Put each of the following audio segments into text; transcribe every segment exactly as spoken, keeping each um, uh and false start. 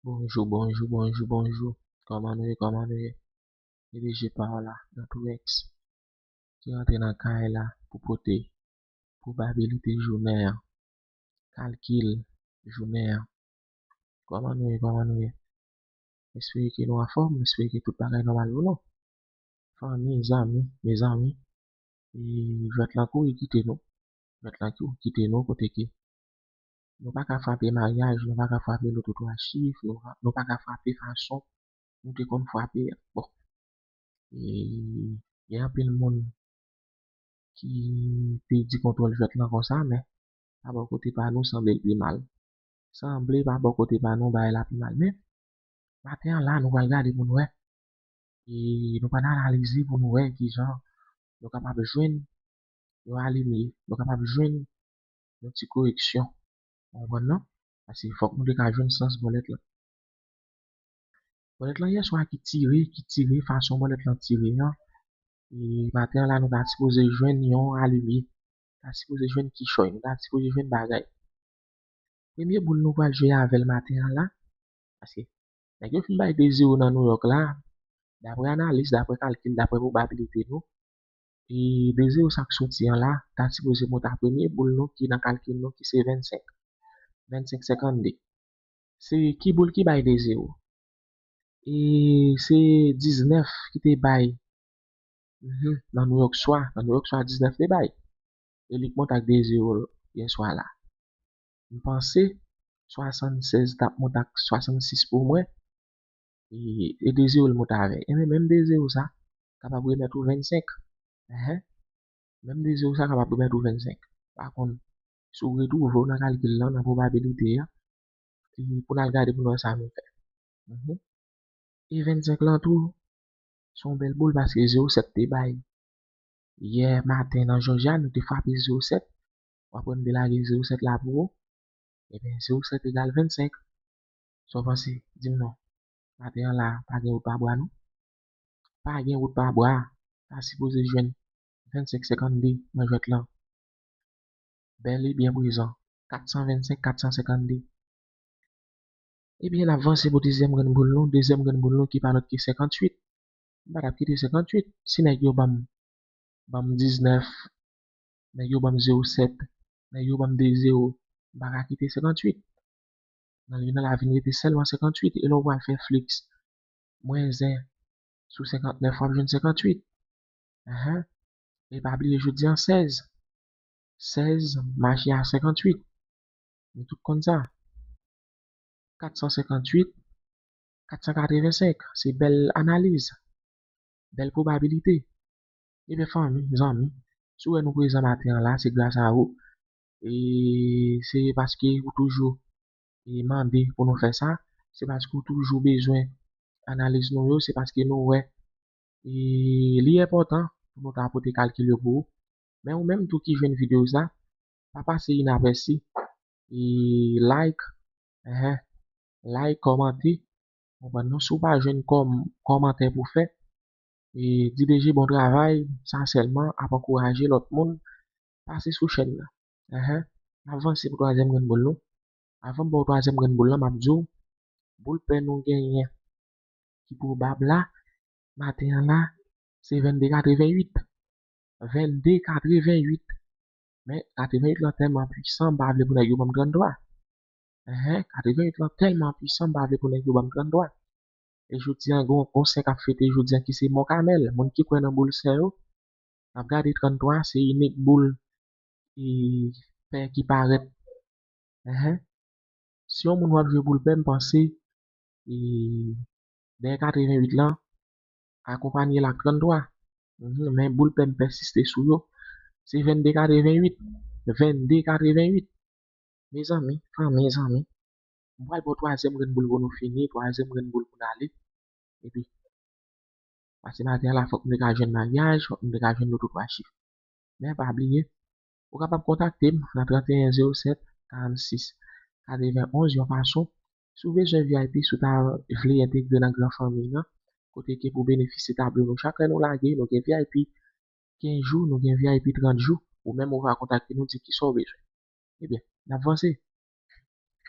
Bonjou, bonjou, bonjou, bonjou. Kòman nou ye, kòman nou ye? E D G pa w la, nan tou ex, ki rantre nan kay la pou pote pwobabilite jounen an, kalkil jounen an. Kòman nou ye, kòman nou ye? Espere ke nou anfòm, espere ke tout bagay nòmal pou nou. Fanmi, zanmi, mezanmi, e jwèt lan kouri kite nou. Jwèt lan kouri kite nou, kote ke nou pa ka frape maryaj, nou pa ka frape loto twa chif, nou, nou pa ka frape fason nou te konn frape a. Bon, e gen anpil moun ki pèdi kontwòl jwèt lan konsa, men pa bò kote pa nou, sanble l pi mal. Sanble pa bò kote pa nou, bagay la pi mal. Men, maten an la, nou pral gade pou nou wè. E nou pral analize pou nou wè kijan nou kapab jwenn yon alimye, nou kapab jwenn yon ti koreksyon. Ou konprann, non? Paske fòk nou te ka jwenn sans bòlèt lan. Bòlèt lan yè swa ki tire, ki tire, fason bòlèt lan tire an. E maten an la, nou ta sipoze jwenn yon alimye. Ta sipoze jwenn kichòy, nou ta sipoze jwenn bagay. Premye boul nou pral jwe avè l maten an la, paske nèg yo fin bay de zewo nan Nouyòk la, daprè analiz, daprè kalkil, daprè pwobabilite nou, e de zewo sa k soti an la, ta sipoze monte a premye boul nou ki nan kalkil nou, ki se vennsenk. Vennsenk senkannde. Se ki boul ki bay de zewo? E se diznèf ki te bay, mhm, nan Nouyòk swa, nan Nouyòk swa diznèf te bay. E li k monte ak de zewo yè swa la. M panse swasannsèz t ap monte ak swasannsis pou mwen. E, e de zewo l monte avè. E men, menm de zewo sa kapab remèt ou vennsenk. Enhen. Menm de zewo sa kapab remèt ou vennsenk. Pa konn si w retwouve w nan kalkil lan, nan pwobabilite a, e pou n al gade pou nou wè sa nou fè. Mhm. E vennsenk lan tou, se yon bèl boul paske zewo sèt te bay. Yè maten nan Jòjya, nou te frape zewo sèt. W ap wè m te lage zewo sèt la pou ou. Ebyen, zewo sèt egal vennsenk. Sa w panse? Di m non. Maten an la, pa gen wout pa bwa, non? Pa gen wout pa bwa. Ta sipoze jwenn vennsenk senkannde nan jwèt lan. Bèl e byen prezan. Kat san vennsenk, kat san senkannde. Ebyen, n ap vanse pou dezyèm grenn boul nou. Dezyèm grenn boul nou ki pa lòt ke senkantuit. M pa t ap kite senkantuit. Si nèg yo ban m, ban m diznèf, nèg yo ban m zewo sèt, nèg yo ban m de zewo, m pa ka kite senkantuit. Nan li nan la vin rete sèlman senkantuit. E lè w pral fè fliks, mwens en sou senkantnèf, w ap jwenn senkantuit. Enhen. E pa bliye jodi an sèz. Sèz mache a senkantuit. Nou tout konn sa. Kat san senkantuit, kat san katrevensenk. Se bèl analiz. Bèl pwobabilite. Ebyen, fanmi, zanmi, si w wè nou prezan maten an la, se gras a ou. E se paske ou toujou, e, mande pou nou fè sa. Se paske ou toujou bezwen analiz nou yo. Se paske nou wè, e, li enpòtan pou nou ta pote kalkil yo pou ou. Men ou menm tou ki jwenn videyo sa, pa pase inapèsi. E like, enhen, like, kòmante. Konprann non, si w pa jwenn kòm, kòmantè pou fè, e, di D G bon travay, sa sèlman ap ankouraje lòt moun pase sou chèn nan. Enhen, n ap vanse pou twazyèm grenn boul nou. Avan m ba w twazyèm grenn boul lan, m ap di w, boul pè nou genyen ki pwobab la, maten an la, se vennde katreventuit. Vennde katreventuit. Men katreventuit lan tèlman pwisan, m pa vle pou nèg yo ban m tranntwa. Enhen, katreventuit lan tèlman pwisan, m pa vle pou nèg yo ban m tranntwa. E jodi an, gon, gon sè k ap fete jodi an ki se Mòn Kamèl. Moun ki kwè nan boul sè yo, n ap gade tranntwa, se inik boul, e, pè ki parèt. Enhen. Si yon moun w ap jwe boul pè, m panse, e, dèyè katreventuit lan, akonpanye l ak tranntwa. Mhm, men boul pè m pèsiste sou yo. Se vennde katreventuit. Vennde katreventuit. Mezanmi, fanmi, zanmi. M pral ba w twazyèm grenn boul pou nou fini, twazyèm grenn boul pou n ale. Epi, paske maten an la, fòk nou te ka jwenn maryaj, fòk nou te ka jwenn loto twa chif. Men pa bliye, ou kapab kontakte m nan trannteyen zewo sèt karannsis katrevenn onz yon fason. Si w bezwen V I P, si w ta vle entegre nan gran fanmi an, kote ke pou benefisye tablo nou, chak lè nou lage, nou gen V I P kenz jou, nou gen V I P trant jou, ou menm ou va kontakte nou, di kisa w bezwen. Ebyen, n ap vanse.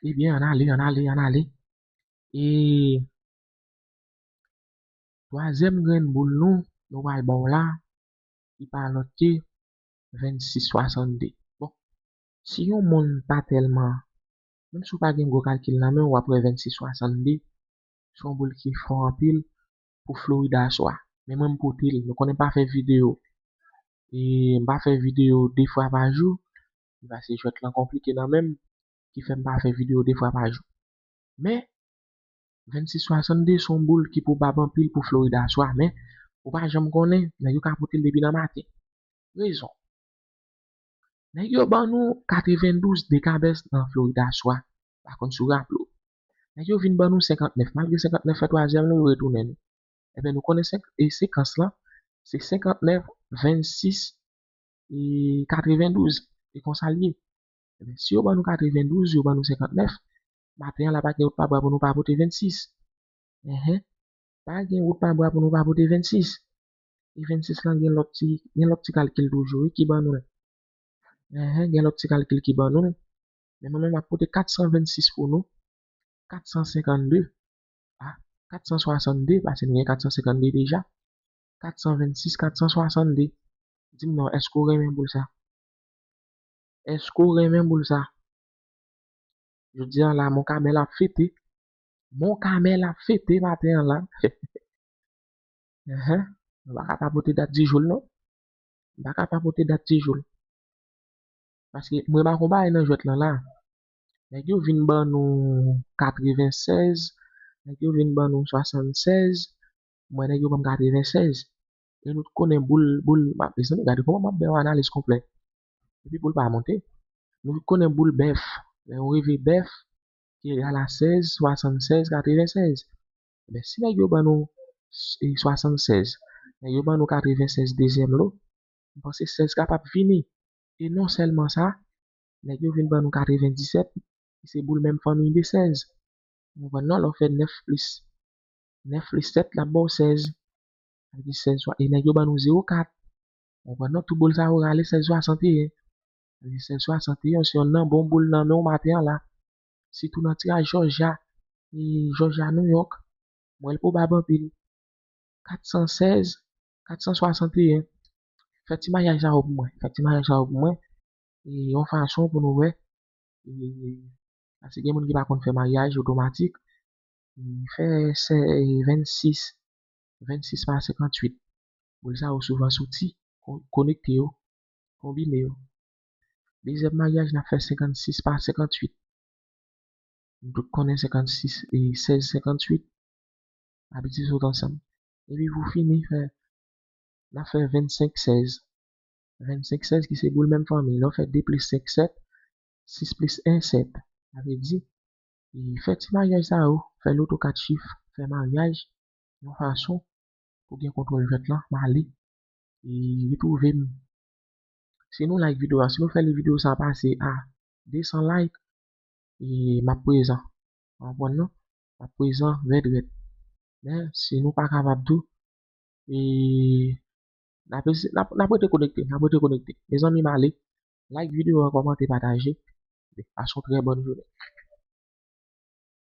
Ebyen, ann ale, ann ale, ann ale. E twazyèm grenn boul nou, nou pral ba w la, li pa lòt ke vennsis swasannde. Bon, si yon moun pa tèlman, menm si w pa gen gwo kalkil nan men w, w ap wè vennsis swasannde, se yon boul ki fò anpil pou Florida aswè a. Men mwen, m pote l. Nou konnen m pa fè videyo. E m pa fè videyo de fwa pa jou. Paske jwèt lan konplike nan men m, ki fè m pa fè videyo de fwa pa jou. Men, vennsis swasannde se yon boul ki pwobab anpil pou Florida aswè a, men ou pa janm konnen, nèg yo ka pote l depi nan maten. Rezon. Nèg yo ban nou katrevendouz dekabès nan Florida aswè a. Pa konn si w raple w. Nèg yo vin ban nou senkantnèf. Malgre senkantnèf fè twazyèm lan, yo retounen nou. Ebyen, nou konnen senk, e sekans lan, se senkantnèf, vennsis, e katrevendouz. E konsa l ye. Ebyen, si yo ban nou katrevendouz, yo ban nou senkantnèf, maten an la pa gen wout pa bwa pou nou pa pote vennsis. Enhen. Pa gen wout pa bwa pou nou pa pote vennsis. E vennsis lan gen lòt ti, gen lòt ti kalkil toujou, wi, ki ban nou l. Enhen, gen lòt ti kalkil ki ban nou l. Men mwen menm, m ap pote katsanvennsis pou nou. Katsansenkannde. Ah, katsanswasannde, paske nou gen katsansenkannde deja. Katsanvennsis, katsanswasannde. Di m non, èske w renmen boul sa? Èske w renmen boul sa? Jodi a la, Mon Kamèl ap fete. Mon Kamèl ap fete maten an la. Enhen. M pa ka pa pote dat di jou l, non. M pa ka pa pote dat di jou l. Paske m remake yon bagay nan jwèt lan la. Nèg yo vin ban nou katrevensèz, nèg yo vin ban nou swasannsèz, mwen nèg yo ban m katrevensèz. E nou tout konnen boul, boul, m ap, mezanmi, gade kòman m ap ba yon analiz konplè. Epi boul pa monte. Nou tout konnen boul bèf. Lè yo rive bèf, ki egal a sèz, swasannsèz, katrevensèz. Ebyen, si nèg yo ban nou, e, swasannsèz, nèg yo ban nou katrevensèz dezyèm lo, m panse sèz kapab vini. E non sèlman sa, nèg yo vin ban nou katrevendisèt, ki se boul menm fanmi de sèz. Ou konprann non? Lè w fè nèf plis, nèf plis sèt, l ap ba w sèz. Sa vle di sèz swa, e nèg yo ban nou zewo kat. Ou konprann non? Tout boul sa yo rale sèz swasanteyen. Sa vle di sèz swasanteyen, se yonn nan bon boul nan men w maten an la. Sitou nan tiraj Jòja, e Jòja Nouyòk, mwen l pwobab anpil. Katsansèz, katsanswasanteyen. Fè ti maryaj sa yo pou mwen. Fè ti maryaj sa yo pou mwen. E yon fason pou nou wè. E, paske gen moun ki pa konn fè maryaj otomatik. E fè se vennsis, vennsis pa senkantuit. Boul sa yo souvan soti, kon-, konekte yo, konbine yo. Dezyèm maryaj, n ap fè senkannsis pa senkantuit. Nou tout konnen senkannsis e sèz senkantuit. Abitye sot ansanm. Epi pou fini, fè, n ap fè vennsenk sèz. Vennsenk sèz ki se boul menm fanmi. Lè w fè de plis senk sèt, sis plis en sèt. Sa vle di, e fè ti maryaj sa yo, fè loto kat chif, fè maryaj yon fason pou gen kontwòl jwèt lan, m ale. E retwouve m. Si nou like videyo a, si nou fè li videyo sa pase a de san like, e m ap prezan. Ou konprann non? M ap prezan rèd rèd. Men, si nou pa kapab tou, e n ap ese-, n ap, n ap rete konekte, n ap rete konekte. Mezanmi, m ale. Like videyo a, kòmante, pataje. Pase yon trè bòn jounen.